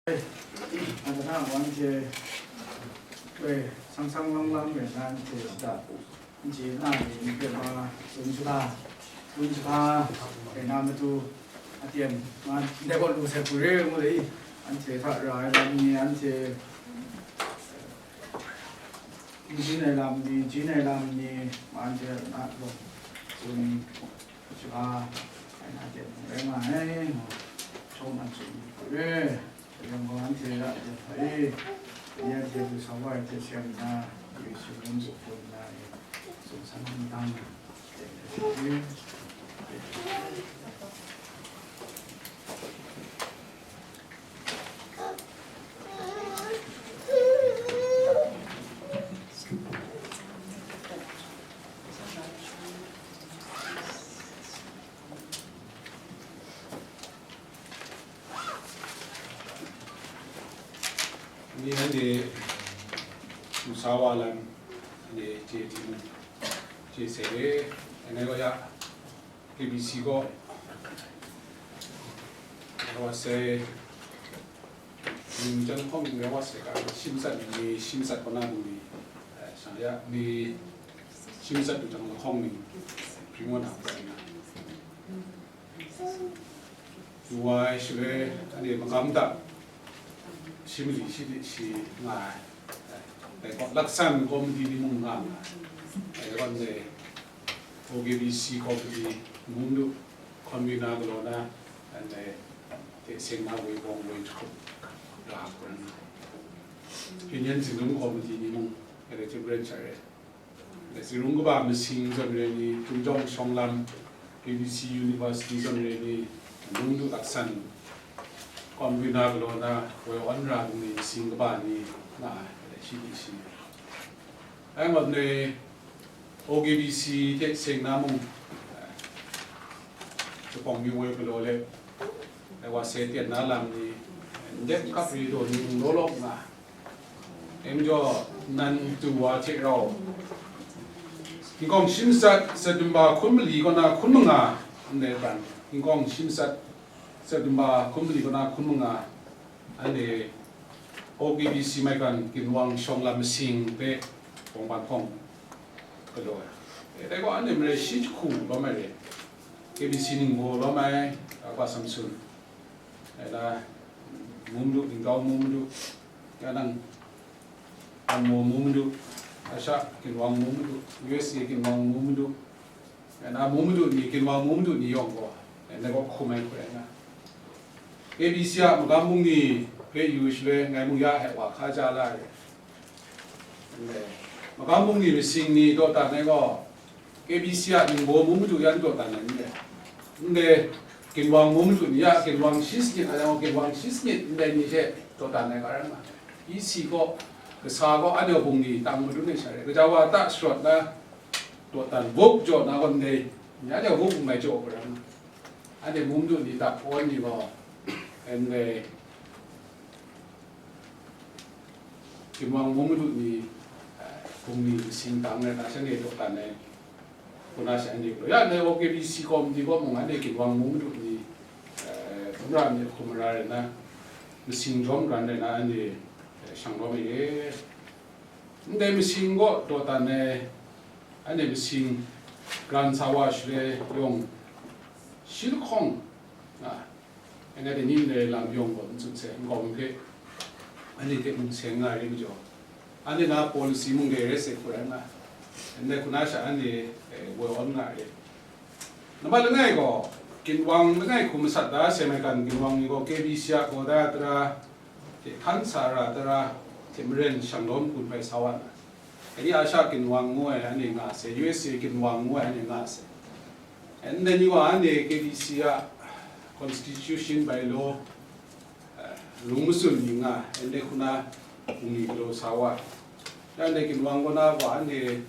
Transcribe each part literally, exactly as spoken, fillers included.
Anhte hta anhte, we, sang sang lang lang we na anhte shada, anhte na ni ni hpe ma, tsun shada, tsun shada, we na matu, aten, ma, ndai gaw lu sai hku re ngu le i, anhte hta ra ai lam ni, anhte, n jin ai lam ni, jin ai lam ni, ma, anhte na gaw, tsun, Shiga, ai na de mung rai nga ai, ngu, shawng na tsun hku re, Karai Kasang gaw anhte ra de hpa e, ya de du sa wa ai hte seng nna, Yesu ngun zup hpun nna e, tsun san hkun dang na, de de hpa e. Ni anhte, Nusa Wa Lam, anhte chye tim, chye sai de, anhte gaw ya, K B C gaw, wa sai, ning jan hkawng ning wa sai ka, shim sat ni, shim sat kaw na bungli, eh, shang ya, ni shim sat du jang lahkawng ning, ring wa na, wa sai na. Duwai shaloi, anhte magam dang, shi mali shi di shi nga ai. Dai gaw, laksan committee ni mung nga nga ai. Dai gaw, anhte O K B C committee, mung du convener galaw na, anhte hte seng na woi bawng woi jahkrup ra hkun. Union Zinlung committee ni mung, anhte Jumren Chare. Tsingrung kaba masing zawn re ni, Hpung Jawng Shawng Lam, K B C University zawn re ni, mung du laksan, convener galaw na, woi awn ra bungli masing kaba ni, nga ai, shi di shi. Ai ngut ni, O K B C hte seng na mung, Chapawng mi woi galaw le, ai wa se ten na lam ni, ndep kap ri daw ni mung law law nga, Em jaw, nan tu wa hte rau, Hkingkawng shim sat, September hkun mali kaw na hkun manga, ndai ban, Hkingkawng shim sat, September hkun mali kaw na hkun manga, anhte O K B C maigan ginwang shawng lam masing hpe bawng ban hkawng galaw ai. E, dai gaw anhte marai shi jahku lawm ai re, K B C ningbaw lawm ai, Akpa Samson. Ai na, Mum Madu, Ningtau Mum Madu, ya nang, Anmo Mum Madu, Asha Ginwang Mum Madu, U S A Ginwang Mum Madu, ai na, Mum Madu ni, Ginwang Mum Madu ni yawng gaw, ai na gaw hkum ai hkoi ai na. K B C a magam bungli hpe yu shaloi, ngai mung ya hte wa hka ja la ai. Ndai, magam bungli masing ni dawdan ai gaw, K B C a ningbaw Mum Madu yan dawdan ai n re. Ndai, Ginwang Mum Madu ni ya, Ginwang shi sanit a yang, Ginwang shi sanit ndai ni hte dawdan ai ga rai nga. E C gaw, kasa gaw, anhte bungli tang madun ai sha re. Gaja wa ta sharawt na, dawdan bup jaw na gaw ndai, ni anhte bup n mai jaw ga rai nga. Anhte Mum Madu ni ta hpawn ni gaw, ndai, Ginwang Mum Madu ni, eh, bungli masing tang ai, na shanhte dawdan ai, kaw na sha anhte galaw. Ya, ndai O K B C committee kaw mung anhte Ginwang Mum Madu ni, eh, hkum ra myit hkum mara rai na, masing jawm ran rai na, anhte, eh, shang lawm ai e. Ndai masing kaw dawdan ai, anhte masing ran sa wa shaloi yawng, shi lahkawng, a, Anhte ni ndai lam yawng gaw n tsun sai, nkau hpe anhte hte mung seng nga ai rai majaw, anhte na policy mung dai rai sai hku rai nga, ndai hku na sha anhte, eh, woi awn nga ai. Nambat langai gaw, Ginwang langai hku masat da sai maigan Ginwang ni gaw K B C a gaw da tara, hte hkan sa ra tara, hte maren shanglawm hku hpai sa wa na. Dai ni Asha Ginwang ngu ai anhte nga sai, U S A Ginwang ngu ai anhte nga sai. Ndai ni wa anhte K B C a constitution by law, eh, rung matsun ni nga, ndai hku na bungli galaw sa wa. Ya ndai Ginwang kaw na wa anhte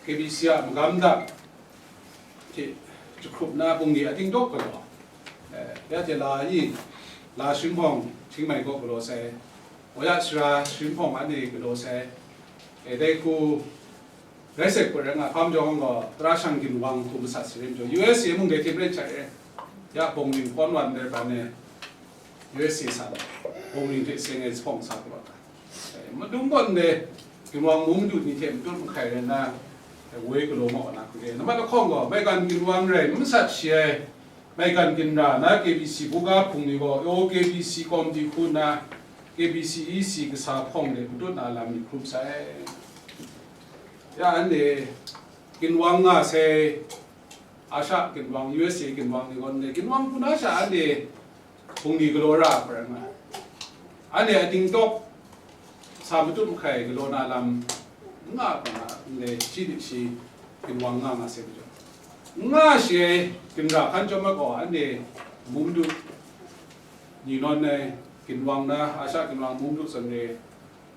K B C a magam dang hte jahkrup na bungli ating dawk galaw. Eh, ya hte la yi, la Shunhpawng Chiang Mai kaw galaw sai, wa ya sara Shunhpawng anhte galaw sai, eh, dai hku rai sai hku rai nga, hpa majaw gaw, tara shang Ginwang hku masat sai rai majaw, U S A mung dai hte maren chye ai, ya bawng ning kawn wan dai ban e, U S A sa, Hpung ning hte seng ai jahpawng sa kaba, eh, madung gawn de, Ginwang mung madu ni hte matut mahkai rai nna, eh, woi galaw ma wa na hku de. Nambat lahkawng gaw, maigan ginwang rai n masat shi ai, maigan ginra na K B C buga hpung ni gaw, O K B C kawmti hku nna, K B C E C kasa hpawng de matut na lam ni hkrum sai. Ya, anhte ginwang nga sai, Asha ginwang, U S A ginwang ni gaw, anhte ginwang hku na sha anhte hpungli galaw ra ai hpe rai nga ai. Anhte ating tawk sa matut mahkai galaw na lam n nga ai hpe nga, anhte shi dik shi ginwang nga nga sai majaw, n nga shi ai ginra hkan chyawm ai gaw, anhte mung madu ni nawn ai ginwang na, Asha ginwang mung madu zawn re,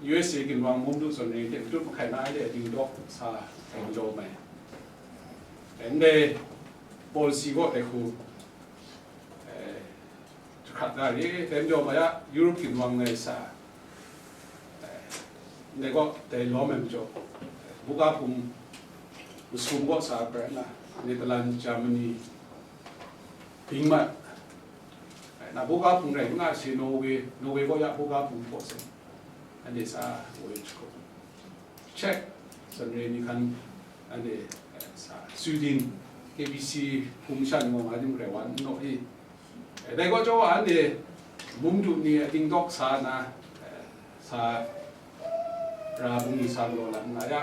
U S A ginwang mung madu zawn re hte matut mahkai na ai de, ating tawk sa ai majaw mai. Ndai policy gaw dai hku, eh, jahkrat na re, dai majaw mai a, Europe ginwang ngai sa, eh, ndai gaw dai lawm ai majaw, eh, buga hpung masum gaw sa ai hpe rai nga, Netherlands, Germany, Denmark, eh, na buga hpung rai nga shi Norway, Norway gaw ya buga hpung hpaw sai. Anhte sa woi jahkrum. Czech zawn re ni hkan anhte, eh, sa, Sweden, K B C hpung shan gaw nga dim rai wa n naw i. Eh, dai gaw chyawm anhte mung madu ni ating tawk sa na, eh, sa ra bungli sa galaw lam nga ya,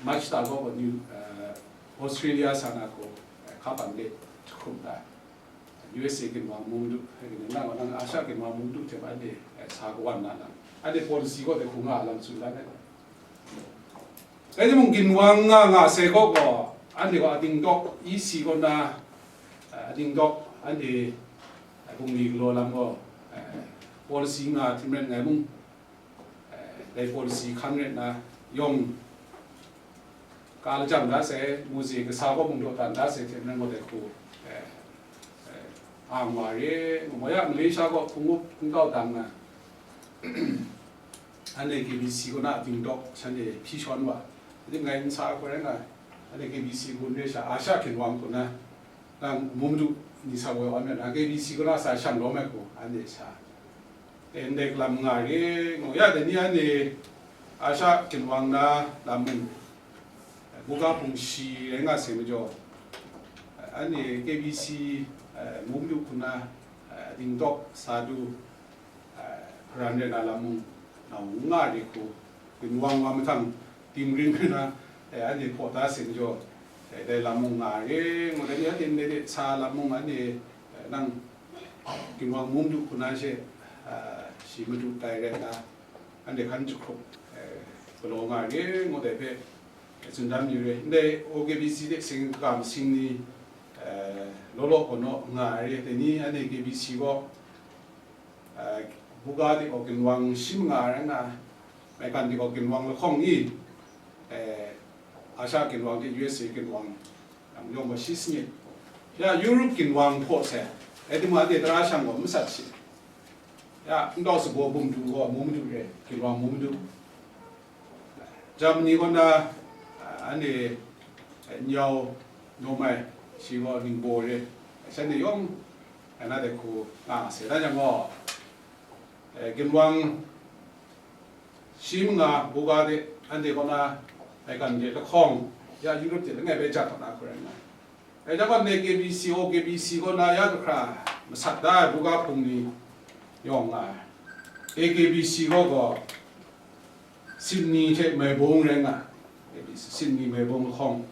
March ta gaw New, eh, Australia sa na hku, eh, hka pan de jahkrum da. U S A ginwang mung madu, nang, nang Asha ginwang mung madu hte anhte, eh, sa kawan na lam. Anhte policy gaw dai hku nga lam tsun dan ai. Rai timung, ginwang nga nga sai gaw gaw, anhte gaw ating tawk E C kaw na, eh, ating tawk anhte, eh, bungli galaw lam gaw, eh, policy nga htim rai nngai mung, eh, dai policy hkan rai nna yawng ka lajang da sai, muzei kasa kaw mung dawdan da sai hte maren gaw dai hku, eh, eh, ang wa re, ngu ma ya, Malaysia gaw hpung up hpung tau dang na, anhte K B C kaw na ating tawk shanhte hpyi shawn wa, ning ngai n sa ai hku rai nga, anhte K B C gun re sha, Asha ginwang hku na, nang mung madu ni sa woi awn myit na, K B C kaw na sa shang lawm ai hku, anhte sa. Ndai lam nga re, ngu ya, dai ni anhte Asha ginwang na lam mung, buga hpung shi rai nga sai majaw, anhte K B C, eh, mung madu hku na, eh, ating tawk sa du, eh, hparan rai na lam mung, nau n nga re hku, ginwang wa mahtang, ting ring rai na, eh, anhte hpaw da sai majaw, eh, dai lam mung nga re, ngu dai ni anhte ndai de sa lam mung anhte, eh, nang ginwang mung madu hku na she, eh, shi madu tai rai nna, anhte hkan jahkrup, eh, galaw nga re, ngu dai hpe, eh, tsun dan yu re. Ndai O K B C de sing, kam sing ni, eh, law law gaw naw nga ai re, dai ni anhte K B C gaw, eh, buga de gaw ginwang shi manga rai nna, maigan de gaw ginwang lahkawng ni, eh, Asha ginwang de U S A ginwang, lam yawng gaw shi sanit. Ya, Europe ginwang hpaw sai, rai timung, anhte tara shang gaw masat shi. Ya, n tau sabaw bum du gaw mung madu re, ginwang mung madu. Germany kaw na, ah, anhte, eh, n yau naw mai, shi gaw ningbaw re, shanhte yawng, eh, na de hku nga sai. Dan yang gaw, eh, ginwang shi manga buga de, anhte kaw na, maigan de lahkawng, ya Europe de langai bai jat taw na hku rai nna, dai jang gaw, ndai K B C, O K B C kaw na ya jahkra masat da ai buga hpung ni yawng nga ai. A K B C gaw gaw, Sydney hte Melbourne rai nga ai, Sydney, Melbourne lahkawng.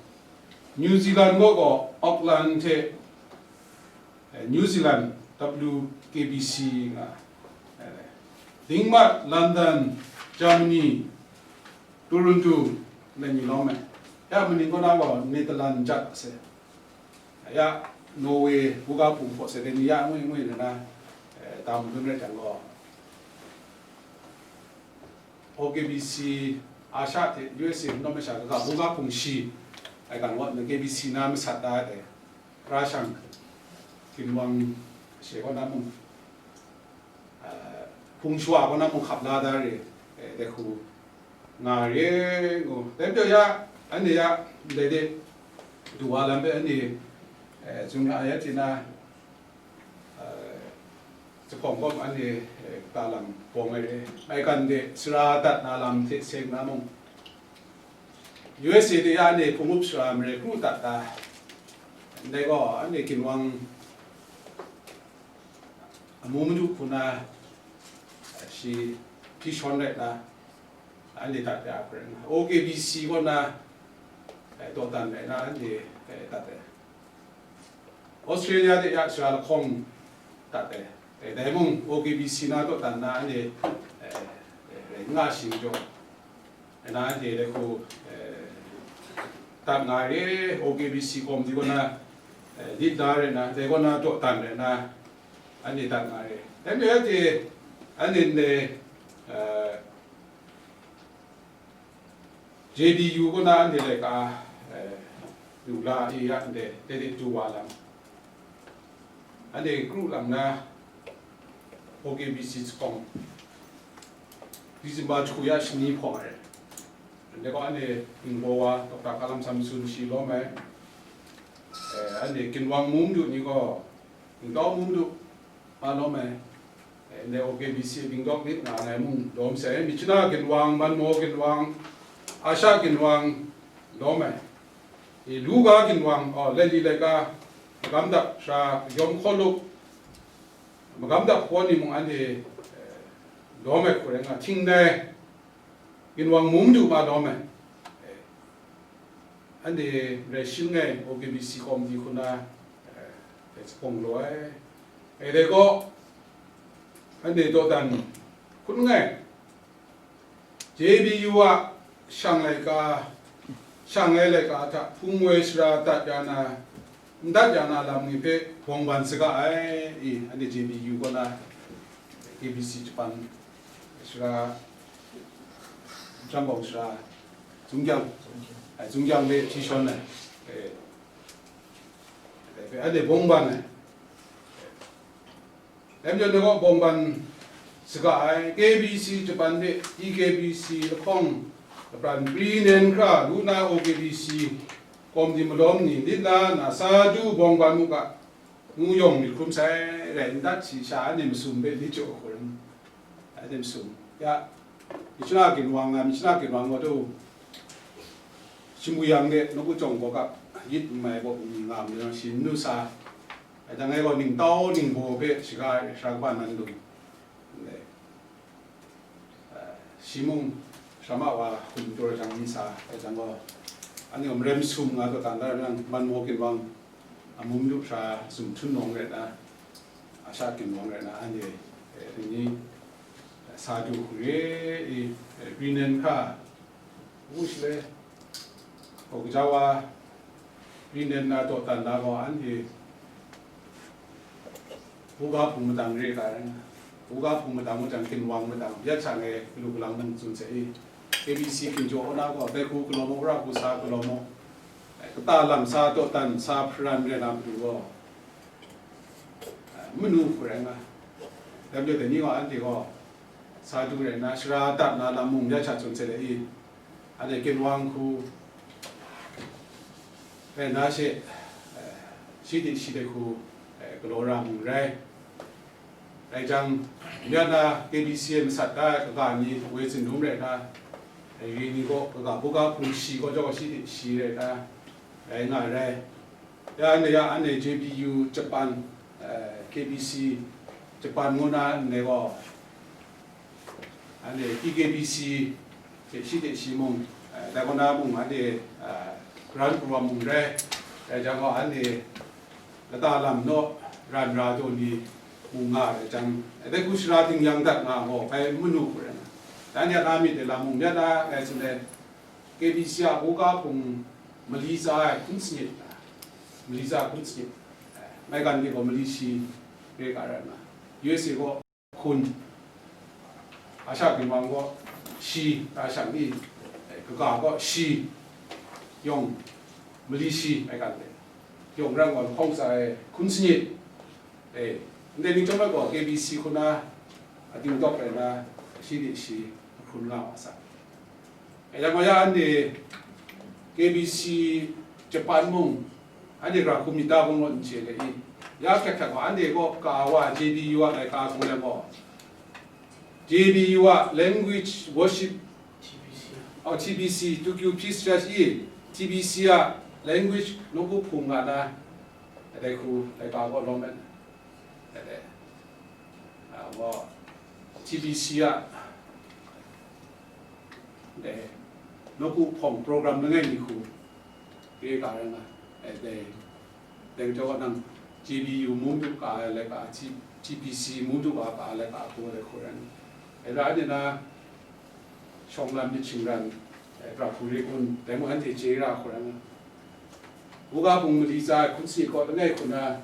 New Zealand gaw gaw Auckland hte, eh, New Zealand, W K B C nga ai. Denmark, London, Germany, Toronto, nai ni lawm ai. Ya, maning kaw na gaw Netherlands jat sai. Ya, Norway, buga hpung hpaw sai, dai ni ya ngwi ngwi na na, eh, tam madun rai jang gaw, O K B C, Asha hte U S A hpung na masha kaga buga hpung shi, ai kan wat na K B C na masat da ai, Russia, ginwang she kaw na mung, eh, hpung shawa kaw na mung hkap la da re, eh, dai hku nga re, ngu. Dai majaw ya, anhte ya, ndai de, du wa lam hpe anhte, eh, zun nga ya chye na, eh, Zuphpawng kaw anhte, eh, kata lam bawng ai re. Maigan de sara dat na lam hte seng na mung, U S A de ya anhte hpung up sara marai kru dat ta. Ndai gaw anhte ginwang amu madu hku na, eh, shi hpyi shawn rai na, anhte dat ya hku rai na, O K B C kaw na, eh, dawdan rai na anhte, eh, dat ai. Australia de ya sara lahkawng dat ai. Eh, dai mung O K B C na dawdan na anhte, eh, eh, nga shi jaw, eh, na anhte dai hku, eh, dat nga re, O K B C committee kaw na, eh, lit na rai na, dai kaw na dawdan rai na, anhte dat nga re. Dai majaw anhte, anhte ndai, eh, J B U kaw na anhte laika, eh, lu la e ya ndai, dai de du wa lam. Anhte kru lam na, O K B C zuphpawng, December jahku ya shani hpawng ai. Ndai gaw anhte hpingbaw wa, Doctor Hkalam Samson shi lawm ai. Eh, anhte ginwang mung du ni gaw, Ningtau mung du, ma lawm ai. Eh, ndai O K B C bingdawk myit nga ai mung lawm sai, Myitkyina ginwang, Manmaw ginwang, Asha ginwang lawm ai. Eh, Luga ginwang, oh, Laili laika, magam dap sara, yawm hkaw lup, magam dap hkaw ni mung anhte, eh, lawm ai hku rai nga, Htingnai ginwang mung du ma lawm ai. Eh, anhte rai shin ai O K B C committee hku na, eh, dai zuphpawng law ai. Eh, dai gaw, anhte dawdan hkun nngai. J B U a shang laika, shang ai laika hta hpung woi sara dat ya na, n dat ya na lam ni hpe bawng ban saga ai, i, anhte J B U kaw na K B C Japan sara, Japan sara, Zungyang, ai, Zungyang hpe hpyi shawn ai, eh, dai hpe anhte bawng ban ai. Dai majaw, dai gaw bawng ban saga ai, K B C Japan hte T K B C lahkawng lapran Green and Kra lu na O K B C committee malawm ni lit la nna sa du bawng ban mu ga, ngu yawng myit hkrum sai, rai n dat, shi sha anhte masum hpe lit jaw hkrum, anhte masum ya, Myitkyina ginwang, Myitkyina ginwang gaw du, Shingbu Yang de Nawku Jawng gaw ga, yit n mai gaw, n nga myit, shi n nu sa, dai jang e gaw, Ningtau Ningbaw hpe shaga ai, sara kaba nan lung, ndai, eh, shi mung sara ma wa hkum taw jang n sa, dai jang gaw, anhte gaw marai masum nga taw dan da rai nang, Manmaw ginwang, amu madu sara, Zumhtum nawng rai na, Asha ginwang rai na, anhte, eh, ni, eh, sa du hku re i, eh, Green and Kra, ngu shi le, gaw gaja wa, Green and na dawdan na gaw anhte, buga hpung madang re ga rai na, buga hpung madang, madang ginwang madang, ya hta e galu galang nang tsun sai i, K B C hkinjaw na gaw, dai hku galaw mu, ra hku sa galaw mu, eh, kata lam sa dawdan, sa hparan rai na matu gaw, eh, manu hku rai nga. Dai majaw dai ni gaw, anhte gaw sa du rai nna, sara dat na lam mung ya hta tsun sai le i, anhte ginwang hku rai na she, eh, shi de shi de hku, eh, galaw ra mung rai. Rai jang, myit na K B C e masat da ai kaga ni woi zindum rai na, eh, ri ni gaw kaga buga hpung shi gaw jaw shi de shi rai na, rai nga rai. Ya anhte, ya anhte J B U Japan, eh, K B C Japan ngu na ndai gaw, anhte T K B C hte shi hte shi mung, eh, dai kaw na mung, anhte, eh, Grand Program mung rai, rai jang gaw, anhte lata lam naw ran ra taw ni mung nga rai jang, eh, dai hku sara ding yang dat nga gaw, bai manu hku rai na, dan ya na myit de lam mung myit na ngai tsun ai, K B C a buga hpung mali tsa ai hkun sanit, mali tsa hkun sanit, eh, maigan de gaw mali shi re ga rai na, U S A gaw hkun, Asha ginwang gaw shi, Asha ni, eh, kaga gaw shi, yawng mali shi, maigan de, yawng rai gaw lahkawng tsa ai hkun sanit, eh, ndai ni chyawm ai gaw K B C hku na, a dingdawk rai na, shi de shi, hkun nga wa sa. Rai yang gaw ya anhte K B C Japan mung, anhte gara hkum myit ta gaw n chye le i, Ya hkyak hkyak gaw, anhte gaw ka wa, J B U a laika hkung let gaw, J B U a Language Worship, oh, T B C, Tukyu Peace Church i, T B C a Language nawku hpung nga na, dai hku, laika gaw lawm ai. Dai, ah, gaw, T B C a, dai, nawku hpawng program langai mi hku, re ka rai nga, dai, dai, dai majaw nang J B U mung du ka ai laika, T-, T B C mung du ka ai laika, hku dai hku rai nga. Dai ra, anhte na, shawng lam myit shingran, eh, pra hku re kun, dai mung anhte chye ra hku rai nga. Buga hpung mali tsa ai hkun si kaw langai hku na,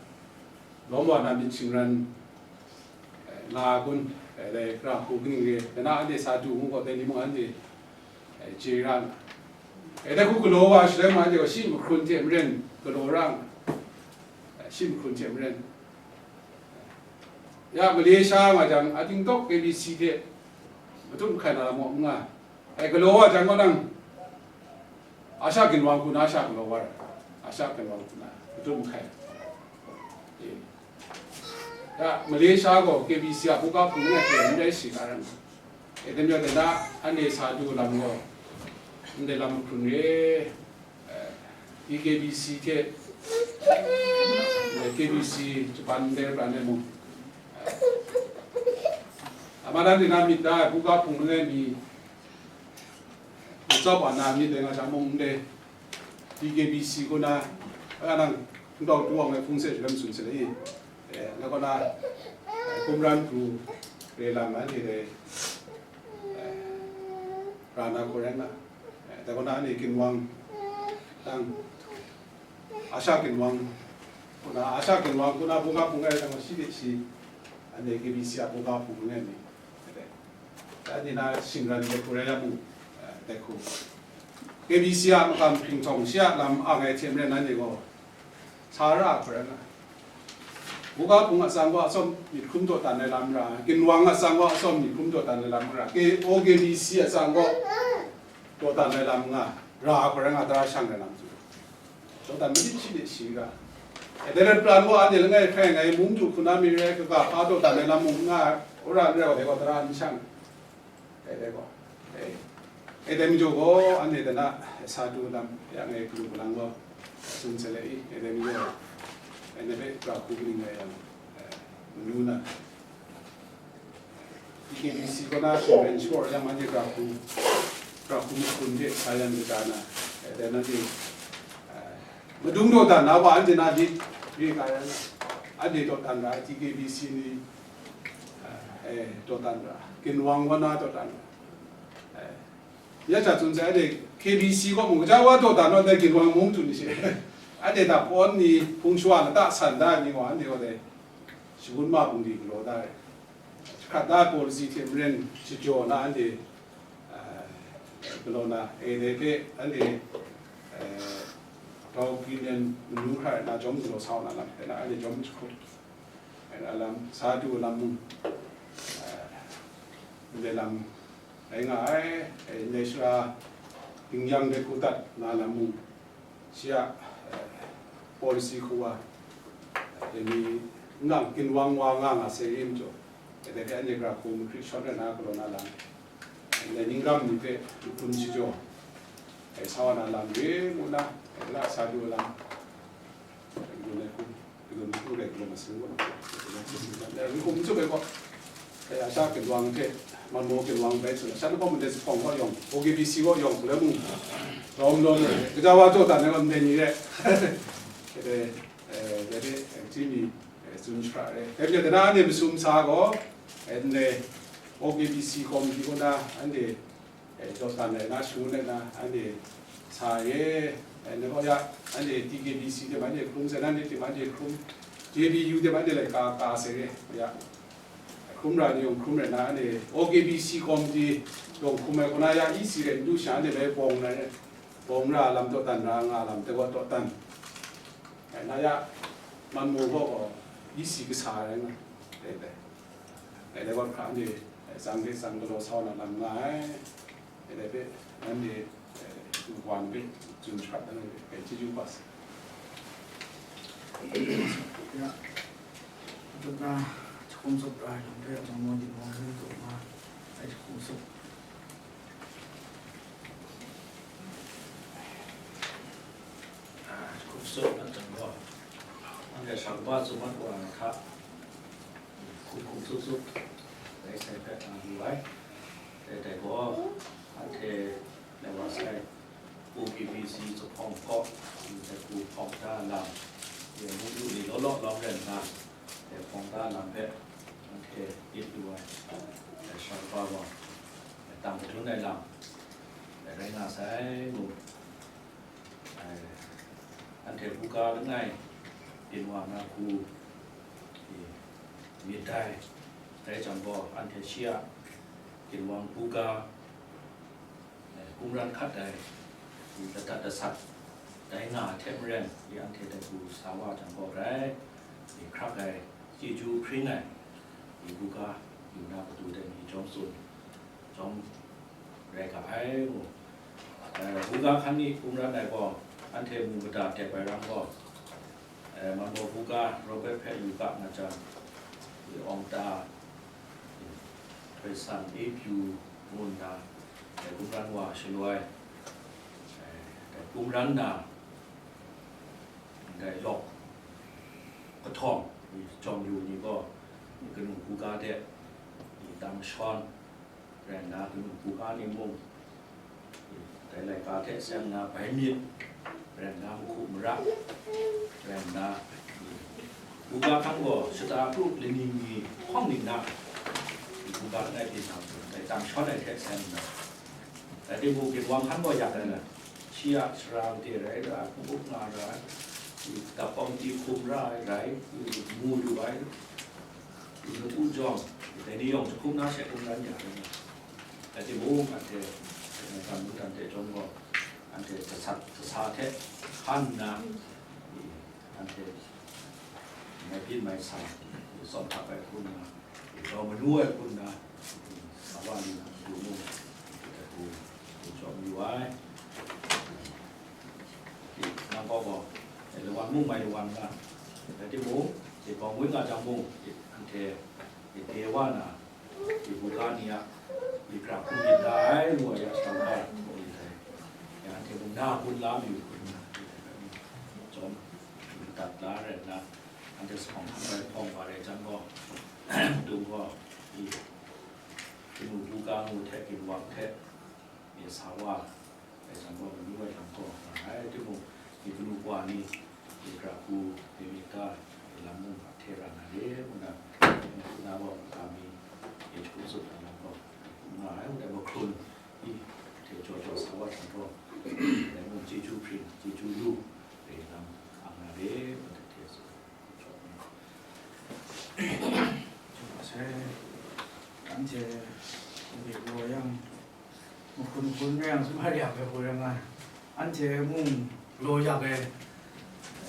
lawm wa na myit shingran, eh, nga kun, eh, dai pra hku kaning re, dai na anhte sa du ngu gaw, dai ni mung anhte, eh, chye ra nga. Eh, dai hku galaw wa shaloi mung anhte gaw shi mahkrun hte maren galaw ra nga, eh, shi mahkrun hte maren. Ya, Malaysia nga jang, ating tawk K B C hte matut mahkai na lam mung n nga. Ai, galaw wa jang gaw nang, Asha ginwang hku na sha galaw wa ra, Asha ginwang hku na, matut mahkai. E. Ya, Malaysia gaw K B C a buga hpung langai hte ndai shi ka rai. E, dai majaw dai na, anhte sa du lam gaw, ndai lam mahkrun re, eh, T K B C hte, eh, K B C Japan ndai pran e mung, eh, a ma dan de na myit da ai buga hpung langai mi, N tsawp a na myit dai nga jang mung ndai, T K B C kaw na, a nang, hpungtau tu wang ai hpung se shalem sun se le i, eh, na kaw na, eh, Kumran pru re lam anhte dai, eh, ra na hku rai nga, eh, dai kaw na anhte ginwang, nang, Asha ginwang, kaw na, Asha ginwang kaw na buga hpung ai jang shi de shi, anhte K B C a buga hpung ai ni, Anhte na shingran de hku rai yang mung, eh, dai hku. K B C a makam hping htawng shi a lam ang ai hte maren nanhte gaw, sa ra hku rai nga. Buga hpung atsam gaw atsawm myit hkrum dawdan ai lam ra, ginwang atsam gaw atsawm myit hkrum dawdan ai lam ra, K-, O K B C atsam gaw dawdan ai lam nga, ra hku rai nga, tara shang rai lam hte. Dawdan malit shi de shi ga. E, dai lat plan gaw anhte langai hkrai ngai mung du hku na mi rai, kaga hpa dawdan ai lam mung n nga, wora n rai wa dai gaw tara n shang. E, dai gaw. E, e, dai majaw gaw anhte dai na sa du lam, ya ngai galu galang gaw, tsun sa le i, e, dai majaw. E, na hpe pra hku kaning rai yang, e, manu na. T K B C kaw na shingran shapraw yang anhte pra hku, pra hku mahkun hte sa yan kaja na, eh, dai nanhte, eh, madung dawdan na wa anhte na lit re nga yang, anhte dawdan ra, T K B C ni, eh, eh, dawdan ra, ginwang kaw na dawdan ra. Eh, ya hta tsun sai, anhte K B C kaw mung, gaja wa dawdan naw dai ginwang mung tun ni she. Anhte hta pawn ni, hpung shawa lata san da ai ni gaw, anhte gaw dai shangun ma bungli galaw da ai. Hkrat da ai policy hte maren shajaw na anhte, eh, galaw na, eh, dai hpe anhte, eh, Tawkinen manu hkra na jawm galaw sa wa na lam hpe na anhte jawm jahkrum ai na lam, sa du lam mung, eh, ndai lam rai nga ai, eh, ndai sara dingyang de hku dat na lam mung, shi a, eh, policy hku wa, eh, dai mi n nang ginwang wa nga nga sai re majaw, eh, dai hpe anhte gara hku mahkri shawn rai na galaw na lam, eh, ndai ningkam ni hpe mahkun shajaw, eh, sa wa na lam re ngu na, eh, la sa du lam, eh, gun ai hku. Rai rai rai rai. N hkum n tsup ai gaw, eh, Asha ginwang hte, Manmaw ginwang bai tsun, Asha lahkawng mung de zuphpawng kaw yawng, O K B C kaw yawng, hku la mung, lawm lawm rai, gaja wa jaw dan ai gaw ndai ni rai. Dai, eh, dai hte, eh, chyeju mi, eh, tsun shara rai. Dai hpe dai na anhte masum sa gaw, eh, ndai O K B C committee kaw na anhte, eh, dawdan ai na, shangun ai na, anhte sa e, eh, na gaw ya, anhte T K B C hte manhte hkrum, Zailan hte manhte hkrum, J B U hte manhte laika ka sai re, ya. Hkrum ra ni yawng hkrum rai na, anhte O K B C committee yawng hkrum ai kaw na ya, E C rai n du sha, anhte bai bawng na re, bawng ra lam dawdan ra nga lam hte gaw dawdan. Eh, na ya, Manmaw gaw gaw, E C kasa rai nga, dai dai. Dai dai gaw hkra anhte, eh, tsang hte tsang galaw sa wa na lam nga ai. Dai dai hpe, nanhte, eh, wa hpe tsun shakap dan ai hpe, chyeju kaba sai. Ya, Tut na, jahkum tsup ra ai lam hpe, Jawng Mawn Ginwang hpe tut na, ai jahkum tsup, a, jahkum tsup na jang gaw, anhte shang ba tsun mat wa ai hta, hkum hkum tsup tsup, dai sai hpe nga lu ai. Dai, dai gaw, anhte lai wa sai, O P B C zuphpawng hkaw, dai hku hpawng da lam, ya mu lu ni law law lawm rai nna, dai hpawng da lam hpe, anhte myit lu ai, dai shang ba gaw, dai tang madun ai lam, dai rai nga sai mu. Ai, anhte buga langai, ginwang na hku, i, myit dai, dai jang gaw, anhte shi a ginwang buga, eh, kumran hkat ai, i, ladat lasat dai nga ai hte maren, i, anhte dai hku sa wa jang gaw rai, i, hkrak ai chyeju hpring ai, i, buga yu na matu dai ni jawm tsun, jawm rai ga ai mu. Eh, buga hkan ni kumran ai gaw, anhte mu mada dep ai ram gaw, eh, Manmaw buga Robert hpe yu ga nga jang, i, awng ta, i, htoi san, A P U ngu nna, eh, kumran wa shaloi, eh, dai kumran na, ndai lawk kahtawng, i, jawm yu ni gaw, i, kanu buga de, i, dang shawn rai nna, kanu buga ni mung, i, dai laika hte seng nna bai myit rai nna, mahku mara rai nna, i, buga hkan gaw shata kru laning ni hpawng ning na, i, buga langai hpyi sa, dai dang shawn ai hte seng nna, rai timung, ginwang hkan gaw yak ai na, shi a sara made rai ra, hpung up nga ra ai, dap pawng di hkum ra ai rai, mu lu ai, latu jawng, dai ni yawng jahkum na she hkum ran ya ai na. Rai timung, anhte, eh, gam nu dan hte chyawm gaw, anhte jasat jasa hte hkan nna, anhte mai byin mai sa, tsawm htak ai hku nna, grau manu ai hku nna, sa wa ni lu mu, dai hku, hku jawm yu ai. Nang gaw gaw, lawan mung mai lawan nga, rai timung, dai bawng woi nga jang mung, anhte, dai wa na, i, buga ni a, i, gra hkum myit da ai, ngu ai a shawng hpa, ngu ai dai. Ya, anhte mung na gun la mayu hkrum na, jawm, i, madat la rai nna, anhte sa hkawng hkan rai hpawng wa rai jang gaw, dung gaw, i, kanu buga ngu hte ginwang hte, i, sa wa, Dai jang gaw, manu ai lam gaw, nga ai timung, myit kanu wa ni, myit gra hku, myit myit ga, myit lam mung hte ra na re, ngu na, ngu na gaw, ga mi, myit hku tsup na lam gaw, nga ai, ngu dai mahkrun, i, hte jaw jaw sa wa jang gaw, dai mung chyeju hpring, chyeju lu, re lam, ang na re, ngu dai hte tsun, jaw mi. Anhte, myit gaw yang, Mahkun hkun rai yang, sumai yak ai hku rai nga ai. Anhte mung law yak ai,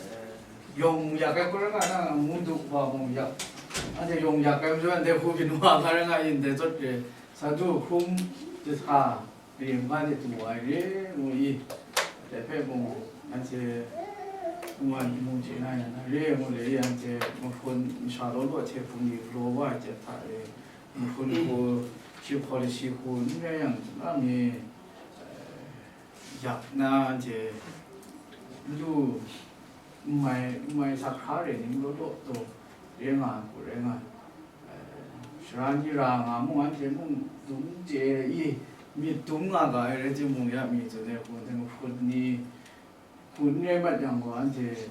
eh, yawng yak ai hku rai nga na, ngu du wa mung yak. Anhte yawng yak ai majaw, anhte hku byin wa nga rai nga, yin dai tsawt re, sa du hkrum jahta, rim ga de du wa ai re, ngu i. Dai hpe mung, anhte ngu ai mung chye na yan na re, ngu le i, anhte mahkun masha law law hte hpung ni galaw wa ai hte hta e, mahkun hku, shi policy hku n rai yang, na mi, eh, yak na anhte lu n mai, n mai sa hkra re ni law law taw re nga ai hku rai nga ai. Eh, sara ni ra nga mung, anhte mung dum chye i, myit dum nga ga ai rai timung, ya mi tsun ai hku, mahkun ni, hku n rai mat yang gaw, anhte,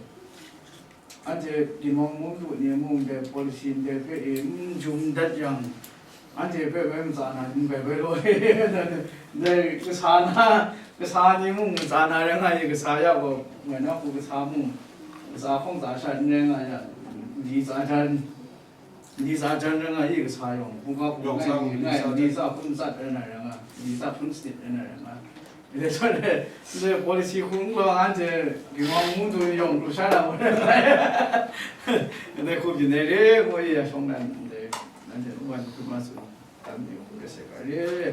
anhte Ginwang Mung Lu ni mung dai policy ndai hpe e n jum dat yang, anhte hpe bai matsa na n bai bai law e. Ndai kasa na, kasa ni mung matsa na rai nga i, kasa ya gaw, ngai na hku kasa mung, kasa hkawng tsa sha n rai nga ya, di tsa jan, di tsa jan rai nga i, kasa yawng, hkungga hku Yawng ngai sa ni, hkung ngai di sa ni, hkun tsat rai na rai nga, di sa hkun sanit rai na rai nga. Ndai hte, ndai policy hkung gaw anhte Ginwang Mung Lu ni yawng pru sha na mu ai. Ndai hku byin ai re, ngu ya shawng nan, ndai, nanhte nu wan hkun ma tsun, dan ni hkun rai sai ga re.